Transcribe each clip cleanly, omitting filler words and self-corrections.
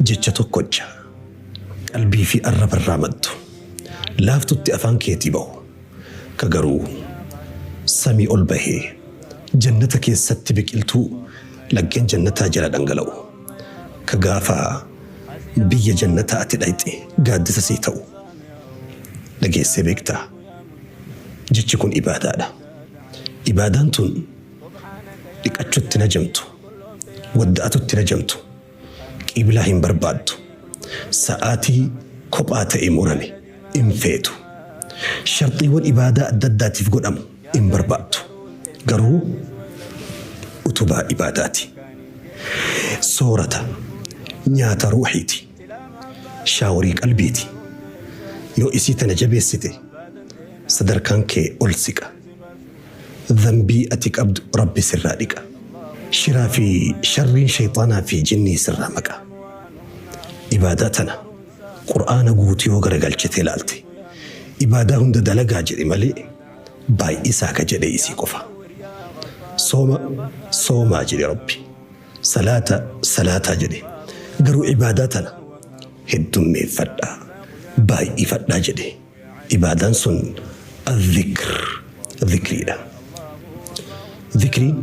Jecha tokkocha qalbii fi arraba irraa maddu, laaftutti afaan keetii bahu, ka garuu samii ol bahee jannata keessatti biqiltuu laggeen jannataa jala dhangala'u, ka gaafa biyya jannataa ati dhayxe gaaddisa sii ta'u dhageessee beektaa? Jechi kun ibaadaadha. Ibaadaan tun dhiqachutti hin hajamtu, wadda'atutti hin hajamtu, qiiblaa hin barbaaddu, sa'aatii kophaa ta'e murame hin feetu. Sharxiiwwan ibaadaa adda addaatiif godhamu hin barbaaddu. Garuu utubaa ibaadaati. Soorata, nyaata ruuhiiti. Shaaworii qalbiiti. Yoo isii tana jabeessite sadarkaan kee ol siqa. Dhanbii ati qabdu Rabbi sirraa dhiqa. Shiraa fi sharriin sheyxaanaa fi jinnii sirraa maqa. Ibaadaa tana Qur'aana guutuu yoo garagalchitee laalte ibaadaa hunda dalagaa jedhe malee baay'isaa ka jedhe isii qofa. Sooma soomaa jedhe Rabbi. Salaata salaataa jedhe. Garuu ibaadaa tana heddummeeffadhaa, baay'ifadhaa jedhe. Ibaadaan sun Al-Zikr, Zikriidha. Zikriin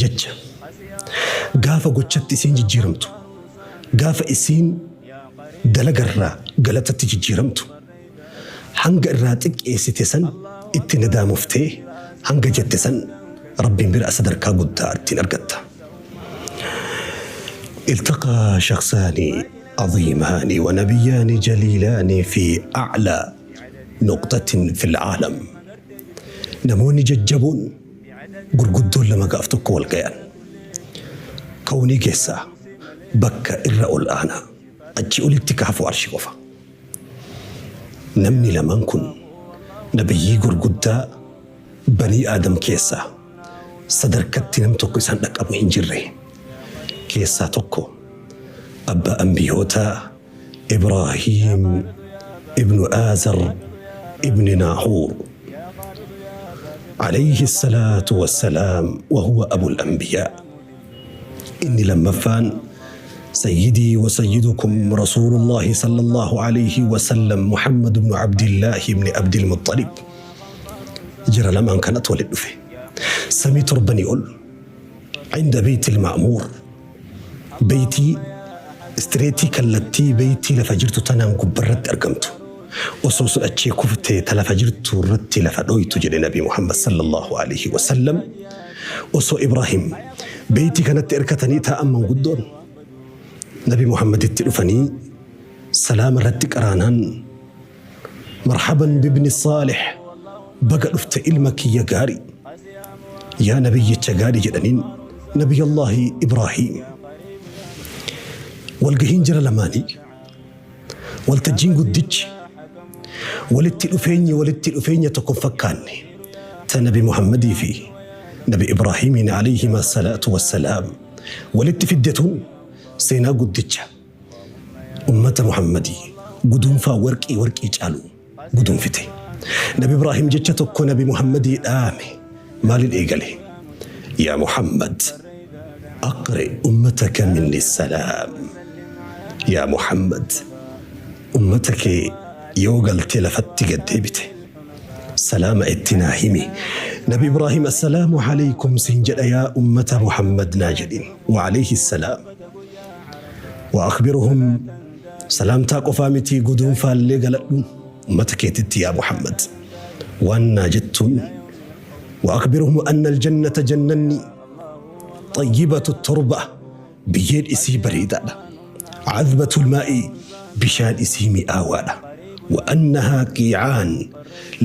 jecha. Gaafa gochatti isiin jijjiiramtu, gaafa isiin dalagarraa galatatti jijjiiramtu, hanga irraa xiqqeessite san itti nadaamoftee hanga jette san Rabbiin bira sadarkaa guddaa ittiin argatta. Iltaqaa shakhsaani aziimaani wa nabiyyaani jaliilaani fi a'laa nuqxatin fil aalam. Namoonni jajjaboon gurguddoon lama gaaf tokko wal gayan. Kawnii keessaa bakka irra ol aanaa achii olitti ka hafu arshi qofa. Namni lamaan kun nabiyyii gurguddaa banii Aadam keessaa sadarkatti nam tokko isaan dhaqqabu hin jirre keessaa tokko abbaa anbiyootaa Ibraahiim ibnu Aazar ibni Naahuur alayhi salaatu wassalaam wa huwa abul anbiyaa. Inni lammaffaan Sayyidii wa sayyidukum Rasuulullaahi sallallaahu alayhi wa sallam Muhammad ibnu Abdillaahi ibni Abdil Muxxalib. Jara lamaan kanatu walitti dhufe. Samii torbanii ol inda beeytil ma'muur beeytii istireetii kallattii beeytii lafa jirtu tanaan gubbarratti argamtu. Osoo sun achii kuftee ta lafa jirtu irratti lafa dhoytu jedhe Nabi Muhammad sallallaahu alayhi wa sallam. Osoo Ibraahim beeytii kanatti erkatanii taa'an manguddoon Nabi Muhammaditti dhufanii salaama irratti qaraanaan marhaban bibni saalih baga dhufte ilma kiyya gaarii yaa nabiyyicha gaarii jedhaniin Nabiyallaahi Ibraahim. Walgahiin jara lamaanii Waltajjiin guddichi walitti dhufeenyi walitti dhufeenya tokko hin fakkaanne ta Nabi Muhammadii fi Nabi Ibraahimiin alayhima salaatu wassalaam walitti fidde tun seenaa guddicha ummata Muhammadii guduunfaa warqii warqii caalu guduunfite. Nabi Ibraahim jecha tokko Nabi Muhammadii dhaame maalin eegale? Yaa Muhammad aqri ummataka minni salaam. Yaa Muhammad ummata kee yoo galtee lafatti gad deebite salaama itti naa himi. Nabi Ibraahim assalaamu alaykum siin jedha yaa ummata Muhammad naa jedhin. Wa alayhi salaam. Wa akhbiruhum Salaamtaa qofaa mitii guduunfaallee galadhu ummata keetitti yaa Muhammad. Waan naa jettuun wa akhbiruhum anna aljannata jannanni xayyibatu torba biyyeen isii bareedaadha. Cadbatul maa'i bishaan isii mi'aawaadha. Wa annahaa qiicaan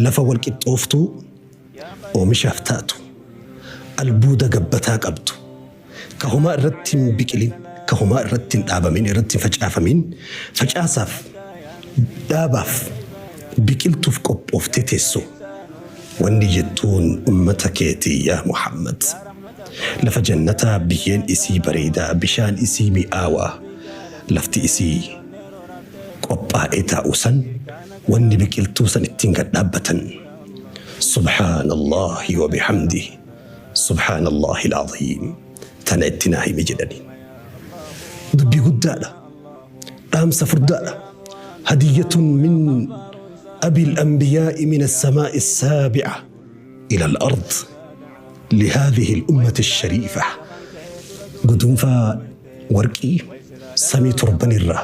lafa wal qixxooftuu oomishaaf taatu albuuda gabbataa qabdu ka homaa irratti hin biqilin, ka homaa irratti hin dhaabamin, irratti hin facaafamin, facaasaaf, dhaabaaf, biqiltuuf qophooftee teessu. Wanni jettuun ummata keetii yaa Muhammad. Lafa jannataa biyyeen isii bareedaa, bishaan isii mi'aawaa, lafti isii qophaa'ee taa'u san wanni biqiltuu san ittiin gad dhaabbatan. Subhaanallaahi wa bihamdihi. Subhaanallaahi al-aziim. Tana itti naa himi jedhaniin. Dubbii guddaadha. Dhaamsa furdaadha. Hadiyyatun min abil anbiyaa'i min as-samaa'i as-saabi'a ila al-ard lihaadhihi al-ummati ash-shariifa. Guduunfaa warqii samii torban irraa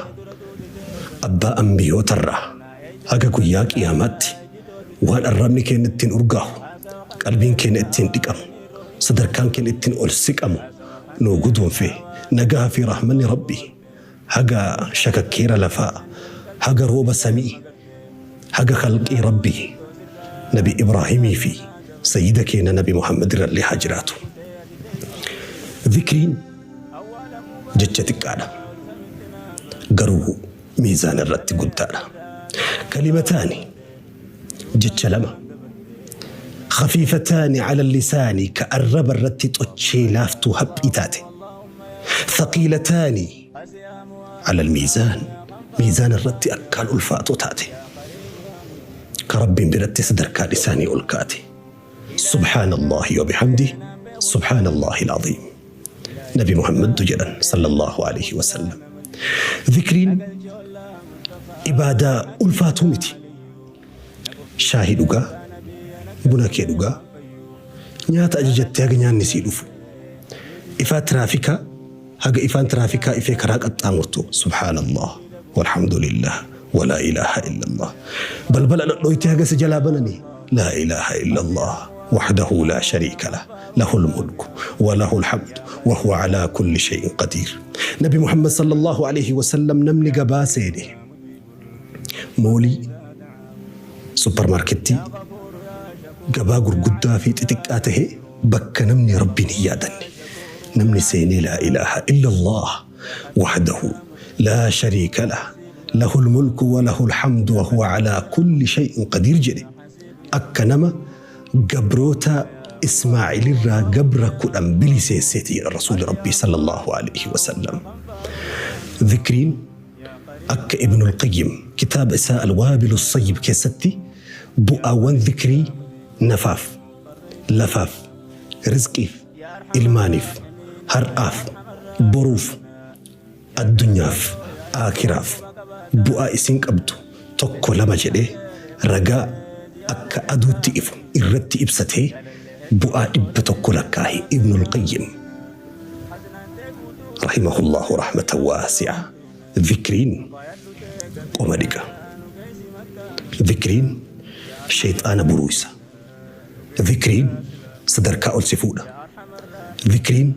abbaa anbiyoota irraa haga guyyaa qiyaamaatti waan arrabni keenya ittiin urgaahu, qalbiin keenya ittiin dhiqamu, sadarkaan keenya ittiin ol siqamu nuu guduunfe. Nagaha fi rahmanni Rabbii haga shakakkeera lafaa, haga rooba samii, haga khalqii Rabbii Nabi Ibraahimii fi sayyida keenya Nabi Muhammad irrallee haa jiraatu. Zikriin jecha xiqqaadha. Garuu miizaana irratti guddaadha. Kalimataani jecha lama. Khafiifataani ala lisaani ka arraba irratti xochee laaftuu haphii taate. Thaqiilataani ala miizaan miizaana irratti akkaan ulfaatoo taate. Ka Rabbiin biratti sadarkaan isaanii ol kaate. Subhaanallaahi wa bihamdihi Subhaanallaahi al-aziim. Nabi Muhammadtu jedhan sallallahu alayhi wa sallam. Zikriin ibaadaa ulfaatuu miti. Shaahii dhugaa, buna kee dhugaa, nyaata ajajattee haga nyaanni sii dhufu. Ifaa tiraafikaa haga ifaan tiraafikaa ifee karaa qaxxaamurtu Subhaanallah walhamdulillah walaa ilaaha illallah. Balbala dhodhoytee haga si jalaa bananii laa ilaaha illallah wahdahu laa shariika lah lahul mulku wa lahul hamdu wa huwa alaa kulli shay'in qadiir. Nabi Muhammad sallallahu alayhi wa sallam namni gabaa seene moolii, supparmaarkettii, gabaa gurguddaa fi xixiqqaa tahee bakka namni Rabbiin hin yaadanne namni seenee laa ilaaha illallah wahdahu laa shariika lah lahul mulku wa lahul hamdu wa huwa alaa kulli shay'in qadiir jedhe akka nama gabroota Ismaa'ilirraa gabra 10 biliseesseeti jedha Rasuulli Rabbii sallallahu alaihi wasallam. Zikriin Akka Ibnul Qayyim kitaaba isaa Al-Waabilu Sayyib keessatti bu'aawwan zikrii nafaaf, lafaaf, rizqiif, ilmaaniif, har'aaf, boruuf, addunyaaf, aakhiraaf bu'aa isiin qabdu tokko lama jedhee ragaa akka aduutti ifu irratti ibsatee bu'aa 100 lakkaahe Ibnul Qayyim. Rahimahullahu rahmatan waasi'a. Zikriin qoma dhiqa. Zikriin sheyxaana buruuysa. Zikriin sadarkaa ol si fuudha. Zikriin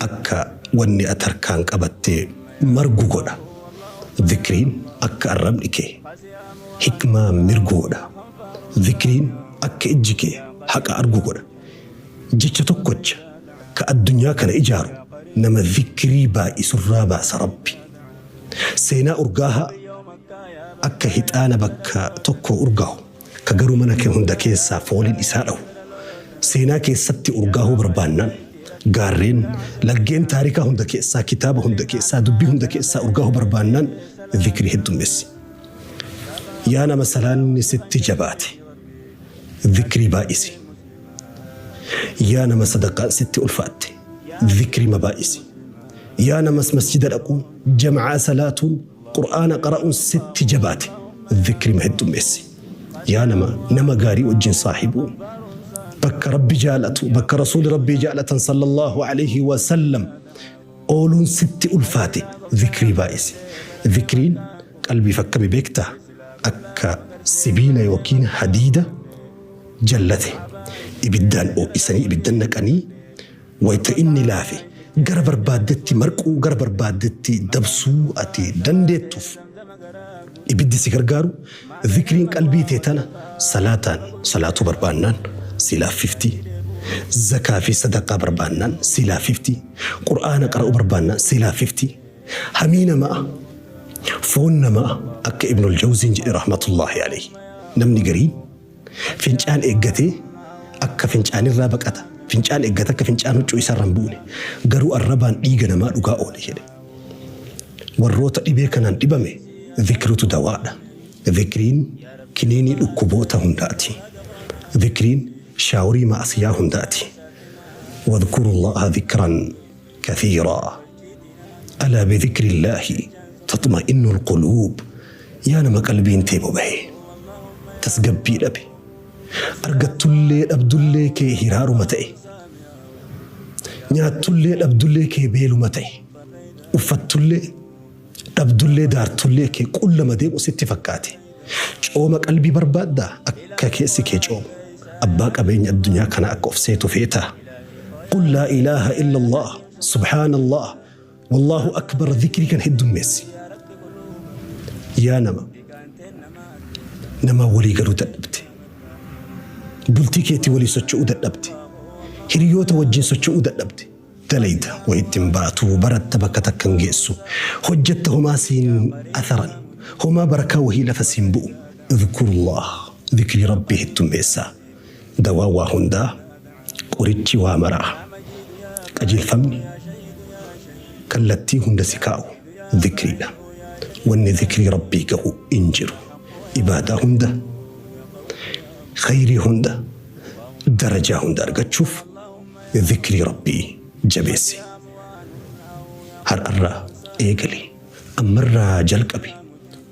akka wanni ati harkaan qabatte margu godha. Zikriin akka arrabni kee hikmaa mirgu godha. Zikriin akka ijji kee haqa argu godha. Jecha tokkocha ka addunyaa kana ijaaru nama zikrii baay'isurraa baasa Rabbi. Seenaa urgaahaa akka hixaana bakka tokkoo urgaahu ka garuu mana kee hunda keessaa fooliin isaa dhahu. Seenaa keessatti urgaahuu barbaannaan gaarreen, laggeen taarikaa hunda keessaa, kitaaba hunda keessaa, dubbii hunda keessaa urgaahuu barbaannaan zikrii heddummeessi. Yaa nama salaanni sitti jabaate zikrii baay'isi. Yaa nama sadaqaan sitti ulfaatte zikrima baay'isi. Yaa namas masjida dhaquun, jama'aa salaatuun, qur'aana qara'uun sitti jabaate zikrima heddummeessi. Yaa nama nama gaarii wajjin saahibuun bakka Rabbi jaalatu, bakka Rasuuli Rabbii jaalatan sallallahu alayhi wa sallam ooluun sitti ulfaate zikrii baay'isi. Zikriin qalbiif akkami beektaa? Akka sibiila yookiin hadiida jallate ibiddaan oo'isanii ibidda naqanii wayta inni laafe gara barbaaddetti marquu gara barbaaddetti dabsuu ati dandeettuuf ibiddi si gargaaru zikriin qalbii tee tana salaataan salaatuu barbaannaan si laaffifti zakaa fi sadaqaa barbaannaan si laaffifti qur'aana qara'uu barbaannaan si laaffifti hamii namaa foon namaa akka ibnul jawziin jedhe rahmatullaahi alayhi namni gariin Fincaan eeggatee akka fincaanirraa baqata. Fincaan eeggata akka fincaan huccuu isaarra hin buune. Garuu arrabaan dhiiga namaa dhugaa oole jedhe. Warroota dhibee kanaan dhibame zikritu dawaadha. Zikriin kiniinii dhukkuboota hundaati. Zikriin shaaworii ma'asiyaa hundaati. Wadhkurullaaha zikran kathiiraa. Alaa bidhikrillaahi tatma'innu. Taxma'innul quluub. Yaa nama qalbiin tee bobahe, tasgabbii dhabe, argattullee dhabdullee kee hiraaruma ta'e, nyaattullee dhabdullee kee beeluma ta'e, uffattullee dhabdullee daartullee kee qullama deemu sitti fakkaate. Cooma qalbii barbaaddaa? Akka keessi kee coomu, abbaa qabeenya addunyaa kana akka of seetu feetaa? Qul laa ilaaha illallah, subhaanallah, wallaahu akbar, dhikrii kan heddummeessi. Yaa nama namaa walii galuu dadhabde, bultii keetii walii socho'uu dadhabde, hiriyoota wajjin socho'uu dadhabde, dalayda wayitti hin baatu, baratta bakka takka hin geessu, hojjetta homaa siin atharan, homaa barakaa wahii lafa siin bu'u. Idhkurullah, dhikrii rabbii heddummeessaa. Dawaa waa hundaa, qorichi waa maraa, qajeelfamni kallattii hunda si kaa'u dhikriidha. Wanni dhikrii rabbii gahu hin jiru. Ibaadaa hunda, khayrii hunda, darajaa hunda argachuuf dhikrii rabbii jabeessi. Har'arraa eegali, ammarraa jalqabi,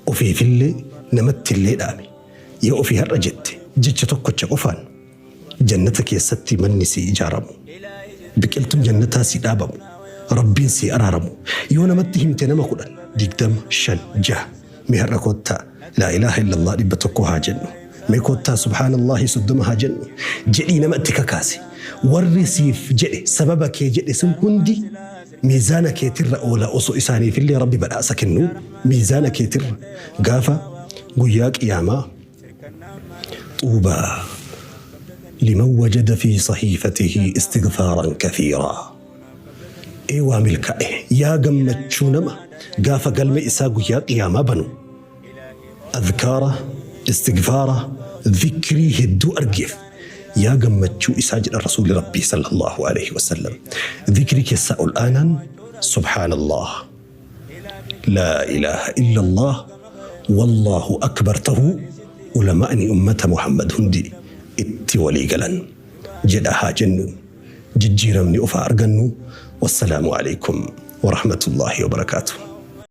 ofiifillee namattillee dhaami. Yoo ofii har'a jette, jecha tokkocha qofaan jannata keessatti manni sii ijaaramu, biqiltuun jannataa sii dhaabamu, rabbiin sii araaramu. Yoo namatti himte nama 10, 20, 5, 6, mee har'a koottaa laa ilaaha illallah 100 haa jennu, mee koottaa subhaanallahi 30 haa jennu jedhii nama itti kakaasi. Warri siif jedhe, sababa kee jedhe sun hundi miizaana keetirra oola. Osoo isaaniifillee rabbi badhaasa kennu miizaana keetirra gaafa guyyaa qiyaamaa. Xuubaa liman wajada fi sahiifatihi istighfaaran kathiiraa. Ee waa milkaa'e, yaa gammachuu nama gaafa galme isaa guyyaa qiyaamaa banu adhkaara, istighfaara, dhikrii hedduu argeef yaa gammachuu isaa, jedha rasuulli rabbii sallallahu alaihi wasallam. Dhikrii keessaa ol aanaan subhaanallah, laa ilaaha illallah, wallaahu akbar tahuu ulamaa'ni ummata Muhammad hundi itti walii galan. Jedha haa jennu, jijjiiramni ofaa argannu. Wassalaamu alaikum warahmatullaahi wabarakaatuh.